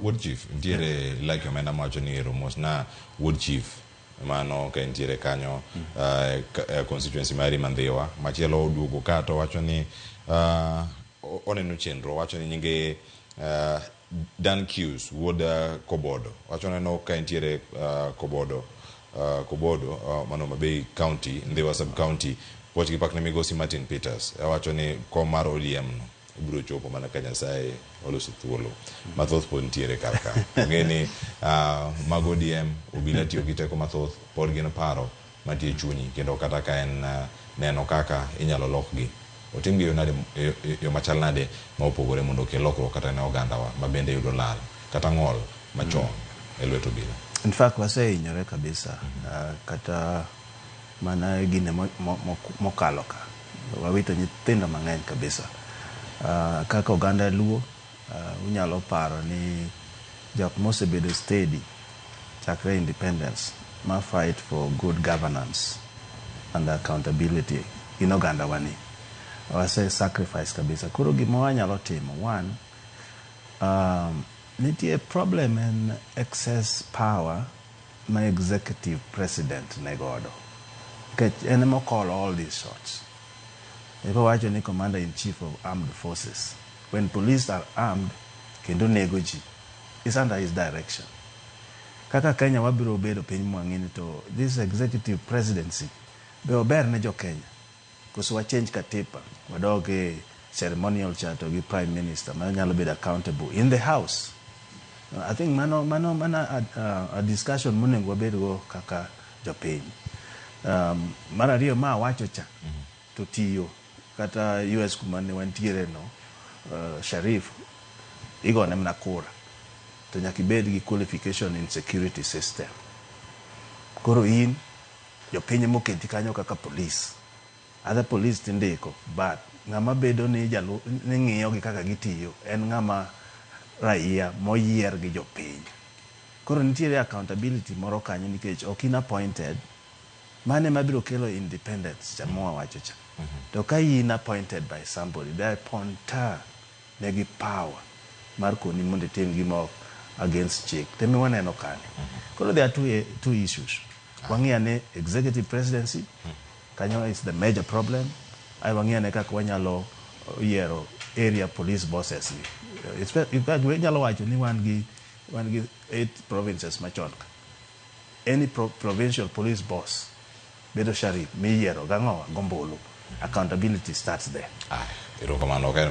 Wuod chief nitiere like omenda mawacho ni ero mos na wuod chief mano ka entiere kanyo constituency mari ma Ndhiwa. Machielo oduogo ka to wacho ni oneno chenro, wacho ni nyinge Dan Hughes wuod Kobodo, wacho neno ka entiere Kobodo, mano Mabei County, Ndhiwa sub county. Puoch gi pak ne migosi Martin Peters. Wacho ni kom mar ODM no ibiro chopo mana ka Nyasaye oloso thuolo mathoth pod nitiere kar ka. Ong'e ni mag ODM obila tiyo gi teko mathoth, pod gin paro mantie e chunyi kendo kata ka en neno kaka inyalo lokgi otimgi yo nade, yo machal nade ma opogore mondo okel lokruok kata ne ogandawa ma bende yudo lal kata ng'ol machon e lwet obila. In fact, wasehinyore kabisa. Kata mana gine mokalo ka wawito nyithindo mang'eny kabisa. Kaka oganda Luo, unyalo paro ni jok mosebedo steady chakre independence ma fight for good governance and accountability gin oganda wani. Wase sacrifice kabisa. Koro gima wanyalo timo, one, nitie problem en excess power ma executive president ne godo, nikech en ema call all these shots. Eko wacho ni commander in chief of armed forces, when police are armed kendo nego ji, is under his direction. Kaka Kenya wabiro bedo piny mwang'ini to this executive presidency be ober ne jo Kenya koso wa change katiba, wadog e ceremonial cha to gi prime minister ma nyalo bedo accountable in the house. I think mano a discussion monego wabed go kaka jopiny. Mar ariyo ma awacho cha to tiyo kata US kuma ne wantiere no, sheriff igone mana kura to nyaka ibed gi qualification in security system. Koro in jopiny moketi kanyo kaka police, other police tindiko, but ng'ama bedo ni jalu ni ng'iyo gi kaka gitiyo en ng'ama raia moyier gi jopiny. Koro nitiere accountability moro kanyo nikech ok in appointed. Mano ema biro kelo independence cha mwawacho cha. To ka in appointed by somebody, the appointer nigi power mar koni mondo itim gima ok against chik temi waneno kanyo. Koro there are two issues. Wang'i ane executive presidency kanyo is the major problem. Ai wang'i ane kaka wanyalo yiero area police bosses gi. In fact, wanyalo wacho ni wan gi eight provinces machon ka. Any provincial police boss bedo sheriff miyiero gang'owa gombulu. Accountability starts there. Ah, erokamano ok en.